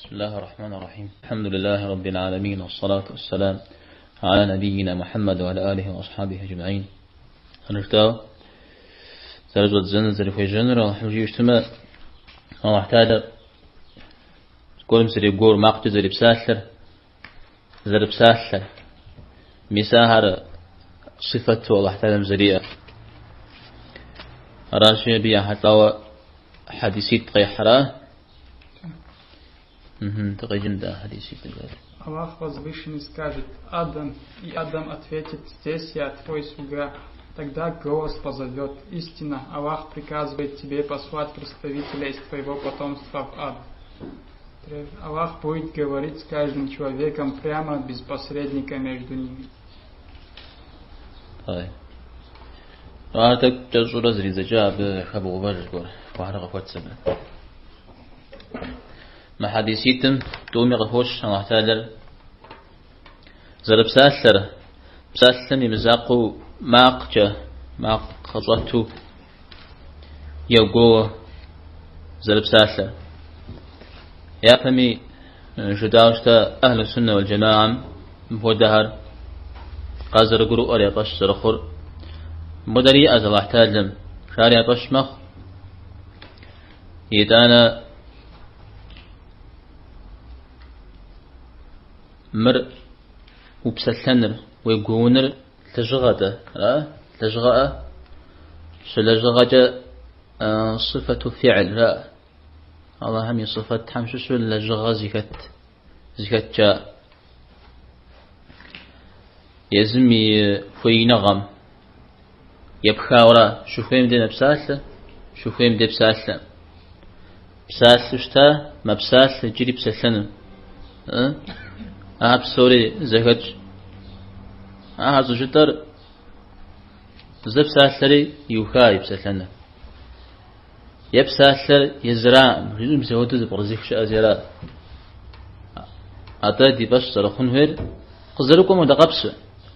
بسم الله الرحمن الرحيم. الحمد لله رب العالمين والصلاة والسلام على نبينا محمد وعلى آله وأصحابه أجمعين. Зэрыжытӏауэ, зэрыщӏэддзэнур, зэрыхуежьэнур, Алыхьым жиӏэу щытмэ, Алыхь Тэхьэлэр зыгуэрым зэрегуор, макъкӏэ зэрепсалъэр, зэрыпсалъэр. Мис ахэр сыфэту Алыхь Тэхьэлэм зэриӏэр. Аращи, абы ехьэлӏауэ хьэдиситӏ къехьра? Дыкъеджэн дэ хьэдиситӏым. Аллах возвышенный скажет: Адам, и Адам ответит: здесь я, твой слуга. Тогда голос позовет: истина, Аллах приказывает тебе послать представителя из твоего потомства в ад. Аллах будет говорить с каждым человеком прямо, без посредника между ними. Ар тӏэкӏу кӏэщӏурэ зридзэкӏа абы хэбгъэувэж зыгуэр, гуэрхэр къыхуэтсэмэ. Мы хьэдиситӏым тӏуми къыхощ Алыхь Тэхьэлэр зэрыпсалъэр, псалъэм и мызакъуэу макъкӏэ, макъ къыщӏэту егуоуэ зэрыпсалъэр. Япэми жытӏауэ щыта Ахьлу Суннэ уал Джамаам мыпхуэдэхэр къазэрыгурыӏуэр я фӏэщ зэрыхъур. Мыпхуэдэр иӏэщ Алыхь Тэхьэлэм, жари я фӏэщ мэхъу. Итӏанэ мыр упсэлъэныр, уегуоуныр лэжьыгъэ-тӏэ, ара? Лэжьыгъэӏэ? Щылэжьыгъэкӏэ сыфэту фиӏл жаӏэ. Аллахьым и сыфэтхэм щыщу лэжьыгъэ зыхэт, зыхэткӏэ езым и хуеиныгъэм епхауэра, щыхуейм де мэпсалъэ, щыхуейм де псалъэ. Псалъэу щыта, мэпсалъэ, иджыри псэлъэну. Ахэр псори зэхэтщ. Ахэр щӏыжытӏэр зэ псалъэри иуха и псэлъэныр. Е псалъэр езыраӏым, жиӏэу мис апхуэдэу зэпкърызых щыӏэщи ара. Атӏэ ди фӏэщ зэрыхъун хуейр къызэрыкӏуэм хуэдэкъабзэ.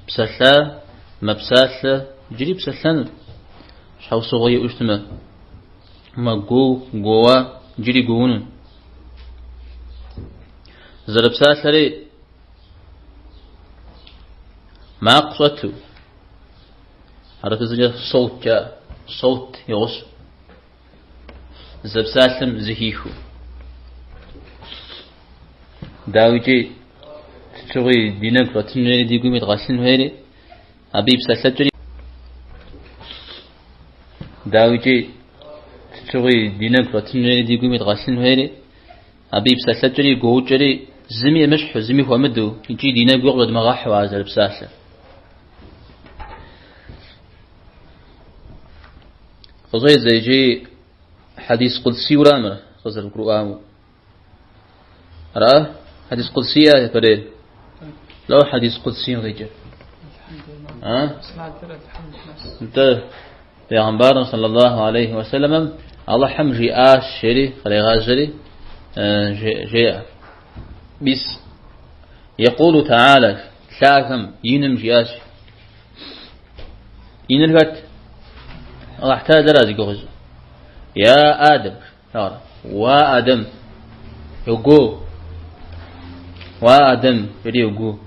Псэлъа, мэпсалъэ, иджыри псэлъэну. Щхьэусыгъуэ иӏэу щытмэ, мэгуоу, гуоуа, иджыри гуоуну. Зэрыпсалъэри макъ щӏэту. Хьэрыпыбзэкӏэ сот жаӏэ, сот и гъусэу. Зэпсалъэм зэхихыу. Дауикӏи, сыт щыгъуи ди нэгу щӏэтын хуейри, ди гум идгъэлъын хуейри, абы и псэлъэкӏэри. Дауикӏи, сыт щыгъуи ди нэгу щӏэтын хуейри, ди гум идгъэлъын хуейри, абы и псэлъэкӏэри, и гуоукӏэри зыми емыщхьу, зыми хуэмыдэу, икӏи ди нэгуи къыщӏэдмыгъэхьу ар зэрыпсалъэр. Къыщӏедзэ икӏи хьэдис къудсиура мыр къызэрыгурыӏуам. Ара? Хьэдис къудсия япэрейр? Лӏо хьэдис къудсийм къикӏыр? А? Нтӏэ, Пейгъэмбарым саллаллаху алейхи уассаламэм Алыхьым жиӏащ жери, кърегъажьэри жеӏэ. Мис Екъулу Таала, лъагэм, иным жиӏащ. Иныр хэт? Аллахь Таалэра зи гугъу ищӏыр. Я Адэм, уа Адэм, йогуо. Уа Адэм, жери йогуо.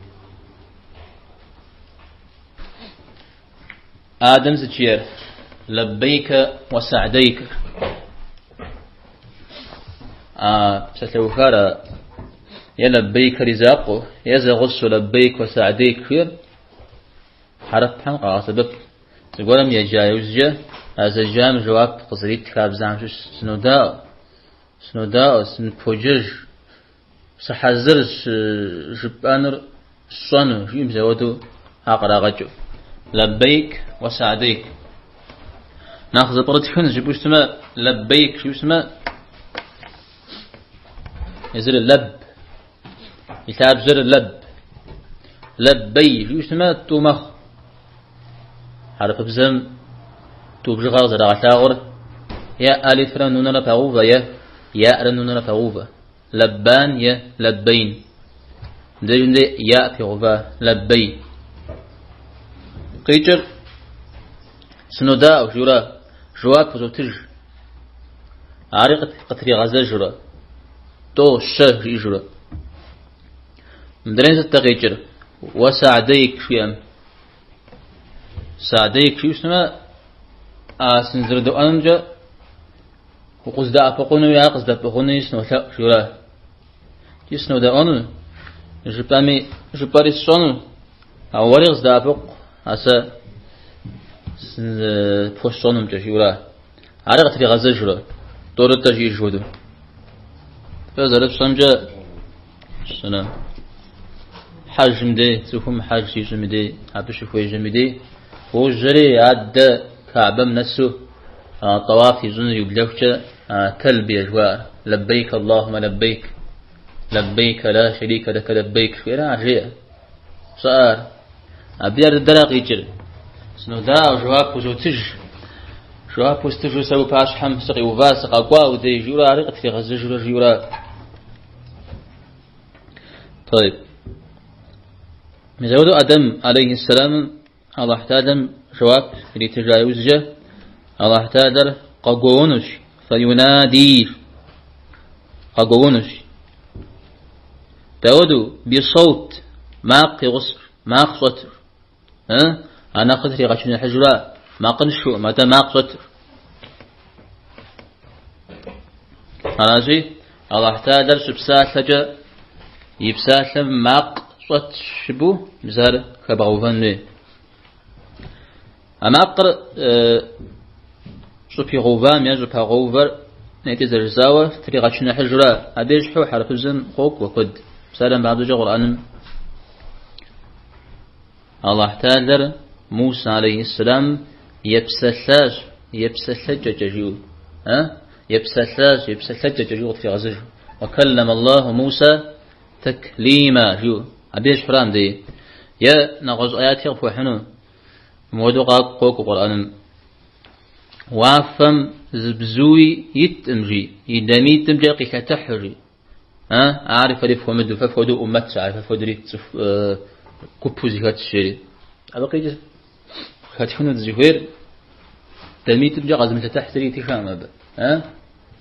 Адэм сыт жиӏэр? Лэббейкэ уэ са'дейкэ. А псалъэухар е лэббейкэр и закъуэу, е зэгъусэу лэббейк уэ са'дейк жиӏэр хьэрыпхэм къагъэсэбэп. Зыгуэрым еджа иужькӏэ а зэджам жэуап къызэрит хабзэхэм щыщ сынодаӏуэ, сынодаӏуэ, сыныпподжэж, Сыхьэзырщ жыпӏэнур сщӏэну, жиӏэу мис апхуэдэу ар кърагъэкӏыу. Лэббейк уэ са'дейк. Нэхъ зэпкърытхын жыпӏэу щытмэ, лэббейк жыпӏэу щытмэ, езыр лэб, и лъабжьэр лэб. Лэббей жыпӏэу щытмэ, тӏу мэхъу. Хьэрыпыбзэм тӏу бжыгъэ къызэрагъэлъагъуэр е алифрэ нунэрэ пагъэувэ, е яӏрэ нунэрэ пагъэувэ. Лэббан е лэббейн. Мыбдежым де я пигъэува лэббей. Къикӏыр сынодаӏуэ жиӏэурэ жэуап къызотыж. Ари къытригъэзэжурэ. тӏо, щэ жиӏэжурэ. Мыдрейм сыт-тӏэ къикӏыр? Уэ са'дейк жиӏэм. Са'дейк жиӏэу щытмэ, а сынызэрыдэӏуэнумкӏэ укъыздэӏэпыкъунуи ар къыздэпӏыгъынуи сынолъэӏу жиӏэурэ. Икӏи сынодэӏуэну, жыпӏэми, жыпӏэри сщӏэну, ауэ уэри къыздэӏэпыкъу, а сэ пхуэсщӏэнумкӏэ жиӏэурэ. Ари къытригъэзэжурэ, тӏорытӏэ жиӏэж хуэдэу. Фэ зэрыфщӏэмкӏэ, сынэ, хьэжым дей, цӏыхум хьэж щищӏым и дей, абы щыхуежьэм и дей, хуожьэри аддэ Каабэм нэсу тӏэуаф ищӏыныр иублэхукӏэ тэлбие жыхуаӏэр. Лэббейк Аллахумэ лэббейк, лэббейк ла шэрикэ лэкэ лэббейк жиӏэрэ ар жеӏэ. Щӏыӏэ ар. Абы ар дыдэра къикӏыр. Сынодаӏуэ, жэуап узотыж. Жэуап устыжу сэ уи пащхьэм сыкъиува, сыкъэкӏуа уи дей жиӏэурэ ари къытригъэзэжурэ жиӏэурэ. Тайб. Мис апхуэдэу Адэм, алейхьиссэламым, Аллахь Таалэм жэуап иритыжа иужькӏэ, Аллахь Таалэр къэгуоунущ, фэюнади къэгуоунущ. Дауэду бисэут макъ и гъусэу, макъ щӏэту. А нэхъыр тригъэчыныхьыжурэ макъыншэу, атӏэ макъ щӏэту. Аращи, Аллахь Таалэр щыпсалъэкӏэ и псалъэм макъ щӏэтщ жыпӏэу, мис ар хэбгъэувэн хуей. А макъыр щӏыпигъэувам е щӏыпагъэувэр нетӏи зэрыжысӏауэ тригъэчыныхьыжурэ, абы ещхьу хьэрыпыбзэм къокӏуэ куэд. Псалъэм папщӏэкӏэ Къурӏэным Аллахь Таалэр Муса алейхьиссэлам епсэлъащ, епсэлъэкӏэкӏэ жиӏэу. А? Епсэлъащ, епсэлъэкӏэкӏэ жиӏэу къытригъэзэж. Уакэллэм Аллаху Муса тэклима жиӏэу. Абы ещхьура мыдей. Е нэгъуэщӏ аяти къыпхуэхьыну. Мыуэду къокӏуэ Къурӏэным. Уафэм зы бзуи иткъым, жи, и дамитӏымкӏэ къилъэтыхьу, жи. А? Ар фэри фхуэмыдэу, фэ фхуэдэу ӏуммэтщ, ар фэ фхуэдэри цӏыху гупу зэхэтщ, жери. Абы къикӏыр хэтхыну дызыхуейр дамитӏымкӏэ къэзымылъэтыхь зыри итыххэкъым абы. А?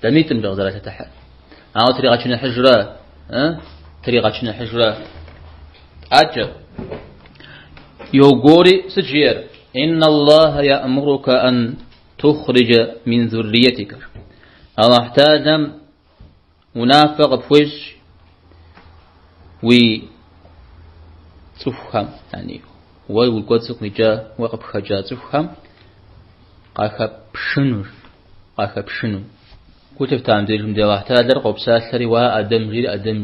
Дамитӏымкӏэ къызэралъэтыхьыр. Ауэ тригъэчыныхьыжурэ, а? Тригъэчыныхьыжурэ. Акӏэ. Йогуори сыт жиӏэр? Инна Аллаха я'мурука ан тухриджа мин зурриятика. Аллахь Таалэм Унафэ къыпхуещӏ уи цӏыхухэм, яни уэ уи кӏуэцӏым къикӏа, уэ къыпхэкӏа цӏыхухэм къахэпшыну, къахэпшыну. Гу лъыфта мыбдежым дей Аллахь Таалэр къопсалъэри, уа Адэм жиӏэри Адэм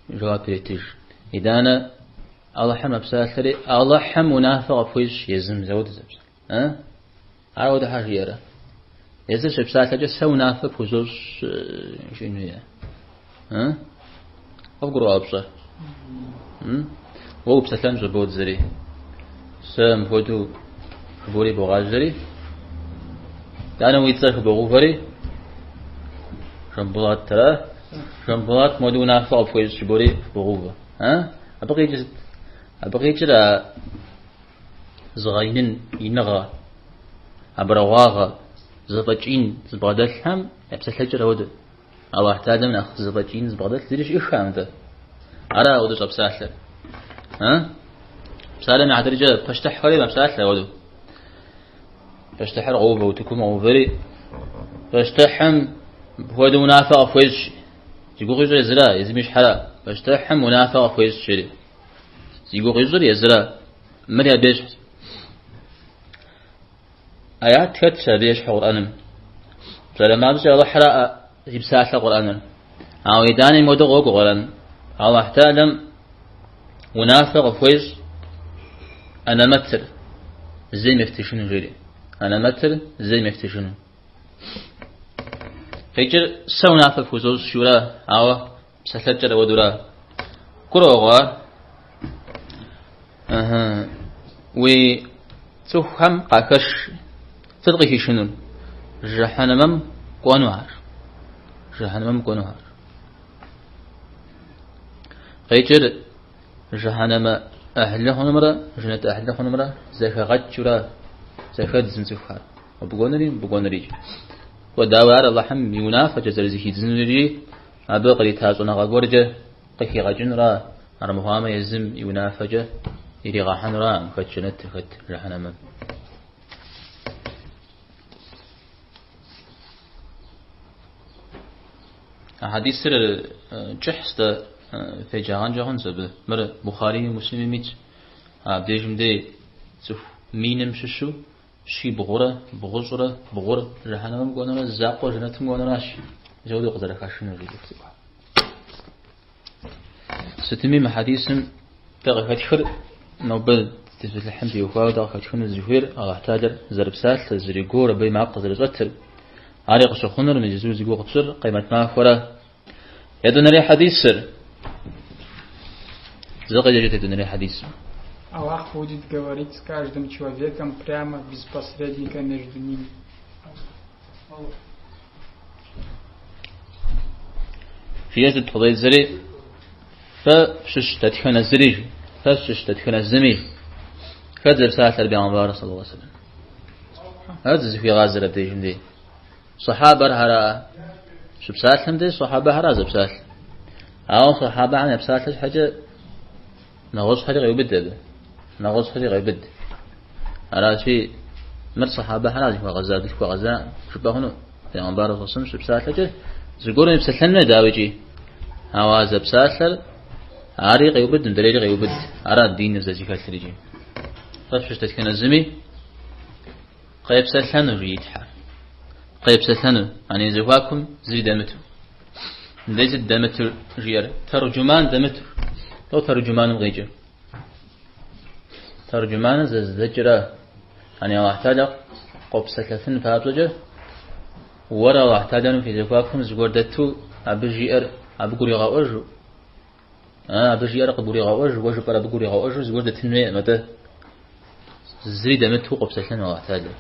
жэуап иретыж. Итӏанэ Алыхьым мэпсалъэри, Алыхьым унафэ къыпхуещӏ езым зэуэдэ зэпсалъэ. Ар ауэдэ щхьэ жиӏэрэ? Езыр щепсалъэкӏэ сэ унафэ пхузощӏ жиӏэну е? Къывгурыӏуа упщӏэр? Уэ упсэлъэн щӏыбодзэри, сэ мыпхуэдэу жыбори богъажьэри, итӏанэ уи цӏэр хыбогъэувэри, Жамбулат, ара? Жамбулат мыуэдэу унафэ къыпхуещӏ жыбори хыбогъэувэ. Абы къикӏыр сыт? Абы къикӏыр а зыгъэинын иныгъэ, абрагъуагъэ, зэфӏэкӏ ин зыбгъэдэлъхэм я псэлъэкӏэр ауэдэ. Аллахь Таалэм нэхъ зэфӏэкӏ ин зыбгъэдэлъ зыри щыӏэххэкъым атӏэ. Ара ауэдэ щӏэпсалъэр? А? Псалъэм и хьэтыркӏэ пащтыхьхэри мэпсалъэ ауэдэу. Пащтыхьыр къоувэ, утыкум къоувэри, пащтыхьым мыпхуэдэу унафэ къыхуещӏ. Зи гугъу ищӏыр езыра, езым и щхьэра. Пащтыхьым унафэ къыхуещӏ, жери. Зи гугъу ищӏыр езыра. Мыри абы ещхьщ. Аят хэтщ абы ещхьу Къурӏэным. Псалъэм папщӏэ Алыхьра зи псалъэ Къурӏэныр. Ауэ итӏани мыуэдэу къокӏуэ Къурӏэн. Аллахь Таалэм унафэ къыхуещӏ анэмэтыр зейм ефтыжыну жери. Анэмэтыр зейм ефтыжыну. Къикӏыр сэ унафэ пхузощӏ жиӏэура, ауэ Псэлъэкӏэр ауэдэура? Гурыӏуэгъуэ ар? Уи цӏыхухэм къахэш. Сыт къыхишынур? Жыхьэнэмэм кӏуэнухэр. Жыхьэнэмэм кӏуэнухэр. Къикӏыр жыхьэнэмэ ӏыхьлы хъунумрэ жэнэт ӏыхьлы хъунумрэ зэхэгъэкӏыурэ зэхэдзым цӏыхухэр. Мыбы кӏуэнури, мыбы кӏуэнури. Кӏуэ, дауэ ар Алыхьым и унафэкӏэ зэрызэхидзынури? абы кърита щӏэныгъэ гуэркӏэ къыхигъэкӏынура, армыхъуамэ езым и унафэкӏэ иригъэхьэнура, хэт жэнэтыр, хэт жыхьэнэмэр. А хьэдисыр кӏыхьщ, дэ феджагъэнкӏэ хъунщ абы. Мыр Бухъарийми Муслимми итщ. Абдежым дей цӏыху миным щыщу щибгъурэ бгъущӏрэ бгъур жыхьэнэмэм кӏуэнурэ зы закъуэ жэнэтым кӏуэнуращ. Мис апхуэдэу къызэрыхашынур жи цӏыху цӏыкӏухэр. Сытми мы хьэдисым дэ къыхэтхыр нобэ дызытепсэлъыхьым теухуауэ дэ къыхэтхыну зыхуейр Алыхь Тэхьэлэр зэрыпсалъэр, зэрегуор, абы и макъ къызэрыщӏэтыр. Ари къыщыхъунур мы иджыпсту зи гугъу тщӏыр къемэт махуэра. Етӏуанэрей хьэдисыр. Зэ къеджэжыт етӏуанэрей хьэдисым. Аллах будет говорить с каждым человеком прямо, без посредника между ними. Жиӏэт къыщӏедзэри, фэ фщыщ дэтхэнэ зыри, фэ фщыщ дэтхэнэ зыми. Хэт зэпсалъэр бегъымбар саллаллаху алейхи вассалам? Хэт зыхуигъазэр абдежым дей? Сахьабэхьэра? Щыпсалъэм дей сахьабэхьэра зэпсалъэр? Ауэ сахьабэхэм я псалъэ щхьэкӏэ нэгъуэщӏхэри къеубыд абы. Нэгъуэщӏхэри къеубыд. Аращи, мыр сахьабэхьэра зыхуэгъэза, зыхуэгъэза жыпӏэ хъуну. Пейгъэмбар саллаллаху щыпсалъэкӏэ зыгуэрым епсэлъэн хуей, дауикӏи. Ауэ а зэпсалъэр ари къеубыд, мыдрейри къеубыд. Ара диныр зэзыхэлъыр икӏи. Фэ фщыщ дэтхэнэ зыми къепсэлъэну жи и Тхьэр. Къепсэлъэну, ани зэхуакум зыри дэмыту. Мыдей сыт дэмыту жиӏэр? Тэрджуман дэмыту. Лӏо тэрджуманым къикӏыр? Тэрджуманыр зэзыдзэкӏыра? Ани Аллахь Тэхьэлэ къопсэлъэфын папщӏэкӏэ, уэрэ Аллахь Тэхьэлэм фи зэхуакум зыгуэр дэту, абы жиӏэр абы гуригъэӏуэжу, абы жиӏэр къыбгуригъэӏуэжу, уэ жыпӏэр абы гуригъэӏуэжу зыгуэр дэтын хуейкъым, атӏэ зыри дэмыту къопсэлъэну Аллахь Тэхьэлэ.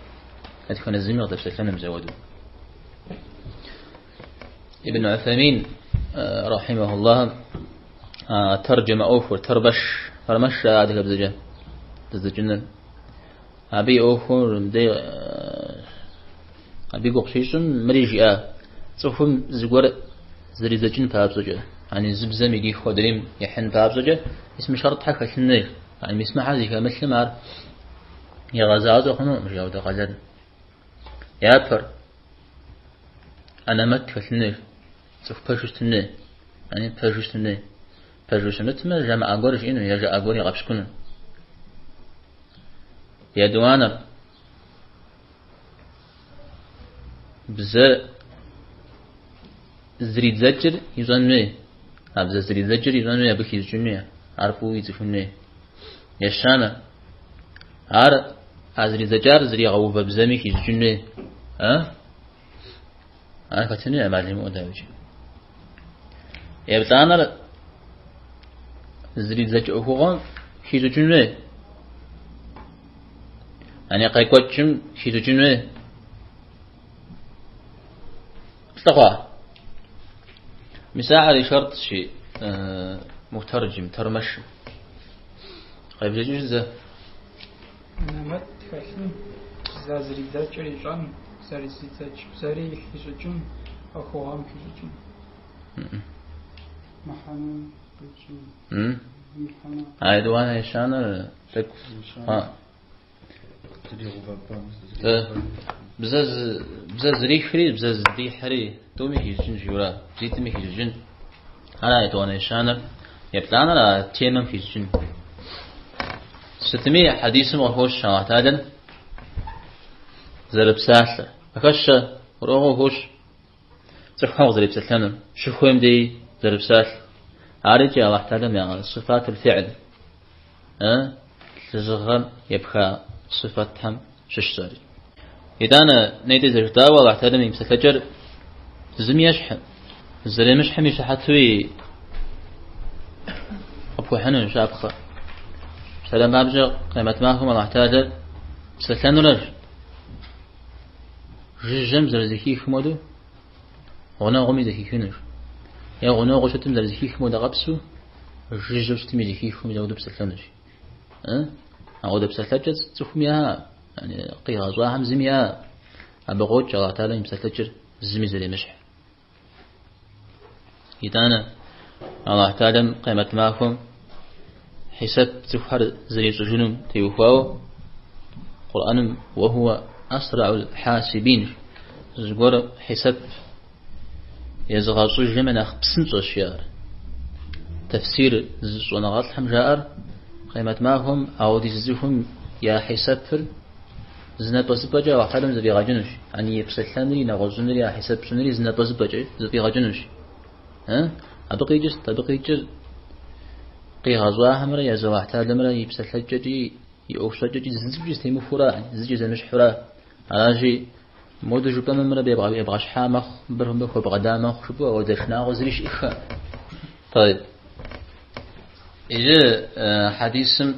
Дэтхэнэ зыми къыдэпсэлъэну мис ауэдэу. Ибн Уثаймин, рахьимахуллах, тэрджэмэ ӏуэхур, тэрбэш, тэрмэш жаӏэ адыгэбзэкӏэ зэдзэкӏыныр. Абы и ӏуэхур мыдей абы и гугъу щищӏым мыри жиӏа, цӏыхум зыгуэр зэридзэкӏын папщӏэкӏэ, ани зы бзэм ирихыу адрейм ихьын папщӏэкӏэ, мис мы шэртхэр хэлъын хуейщ. Ани мис мыхэр зыхэмылъым ар игъэзащӏэ хъунукъым, жи ауэдэ къалэн. Япэр, анэмэт хэлъын хуейщ, цӏыху пэжу щытын хуей, ани пэжу щытын хуей. Пэжу щымытмэ, жамыӏа гуэр жиӏэну е жаӏа гуэр игъэпщкӏуну. Етӏуанэр, бзэ зридзэкӏыр ищӏэн хуей, а бзэ зридзэкӏыр ищӏэн хуей, абы хищӏыкӏын хуей, ар фӏыуэ ицӏыхун хуей. Ещанэр, ар а зридзэкӏар зригъэувэ бзэми хищӏыкӏын хуей. А? Ар хэтын хуей ӏэмал имыӏэу дауикӏ. Еплӏанэр зридзэкӏ ӏуэхугъуэм хищӏыкӏын хуей. Ани къекӏуэкӏым хищӏыкӏын хуей. Плӏы хъуа. Мис ахэр и шэртщи мутэрджим, тэрмэшым. Къебжэкӏыж зэ. Анэмэт хэлъын, бзэ зридзэкӏыр ищӏэн, зэрызидзэкӏ бзэри хищӏыкӏын, ӏуэхугъуэм хищӏыкӏын. Мыхьэнэм къикӏын. А етӏуанэ ещанэр тӏэкӏу. Бзэ бзэ зрихри, бзэ зыдихьри, тӏуми хищӏыкӏын жиӏэура, бзитӏми хищӏыкӏын. Ара етӏуанэ ещанэр, еплӏанэр а темэм хищӏыкӏын. Сытми хьэдисым къыхощ Аллахь Тэхьэлэр зэрыпсалъэр. Къыхэщэ, гурыӏуэгъуэу къыхощ цӏыхухэм къызэрепсэлъэнур, щыхуейм дей зэрыпсалъэр. Ар икӏи Аллахь Тэхьэлэм я сыфатул фиӏл, лэжьыгъэм епха сыфатхэм щыщщ ари. Итӏанэ, нетӏэ зэрыжытӏауэ, Аллахь Тэхьэлэм и псэлъэкӏэр зыми ещхьым, зэремыщхьым и щыхьэтуи къыпхуэхьыну щапхъэ. Псалъэм папщӏэ, къемэт махуэм Аллахь Тэхьэлэр псэлъэнурэщ. Жыжьэм зэрызэхихым хуэдэу гъунэгъуми зэхихынущ. Е гъунэгъуу щытым зэрызэхихым хуэдэ къабзэу, жыжьэу щытми зэхихым хуэдэу псэлъэнущ. Ауэдэ псэлъэкӏэ цӏыхум яӏэ, къигъэщӏахэм зыми яӏэ. Абы къокӏ Аллахь Тэхьэлэм и псэлъэкӏэр зыми зэремыщхь. Итӏанэ Аллахь Тэхьэлам къемэт махуэм хьисэп цӏыхухэр зэрищӏыжынум теухуауэ Къурӏэным уэхуэ асраӏул хьасибин зыгуэр хьисэп езыгъэщӏыжым нэхъ псынщӏэщ жаӏэр. Тэфсир зыщӏ щӏэныгъэлӏхэм жаӏэр къемэт махуэм ауэдиз цӏыхум я хьисэпыр зы напӏэзыпӏэкӏэ Аллахь Тэхьэлам зэфӏигъэкӏынущ. Ани епсэлъэнри, нэгъуэщӏынри, я хьисэп щӏынри зы напӏэзыпӏэкӏэ зэфӏигъэкӏынущ. Абы къикӏыр сыт? Абы къикӏыр къигъэщӏахэмрэ езы Аллахь Тэхьэлэмрэ и псэлъэкӏэкӏи, и ӏуэхущӏэкӏэкӏи зыкӏи зэтемыхуэра, зыкӏи зэмыщхьура. Аращи, моду жыпӏэмэ мыр абы ебгъэщхьа мэхъу, мыбыр мыбы хуэбгъэда мэхъу жыпӏэу ауэдэ шынагъуэ зыри щыӏэххэ. Тӏэйб. Иджы хьэдисым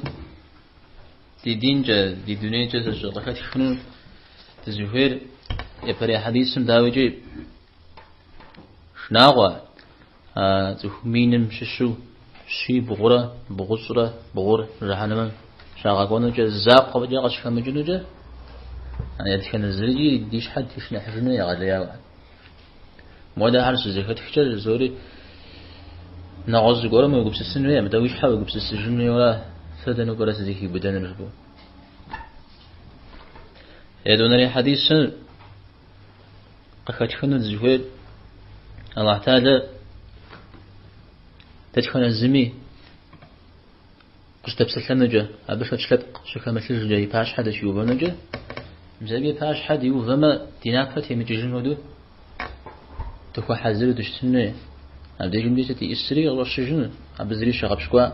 ди динкӏэ, ди дунейкӏэ зыщӏыкъыхэтхыну дызыхуейр япэрей хьэдисым дауикӏи шынагъуэ а цӏыху миным щыщу щибгъурэ бгъущӏрэ бгъур жыхьэнэмэм щагъэкӏуэнукӏэ закъуэ фӏэкӏа къыщыхэмыкӏынукӏэ, дэтхэнэ зыри ди щхьэ тешыныхьыжыну егъэлеяуэ. Муэдэхэр щызэхэтхкӏэ жызори нэгъуэщӏ зыгуэрым уегупсысын хуей, мыдэ уи щхьэ уегупсысыжын хуейуэ сэ дэнэ пӏэрэ сызыхиубыдэнур жыпӏэу. Етӏуанэрей хьэдисыр къыхэтхыну дызыхуейр Аллахь Тэхьэлэ дэтхэнэ зыми къыщыдэпсэлъэнукӏэ, абы шэч лъэпкъ щыхэмылъыжкӏэ, и пащхьэ дыщиувэнукӏэ, мис абы и пащхьэ диувэмэ, ди напэ темыкӏыжын хуэдэу дыхуэхьэзыру дыщытын хуей. Абдежым деж сыт иӏысри къыщӏэщыжыну, абы зыри щыгъэпщкӏуа.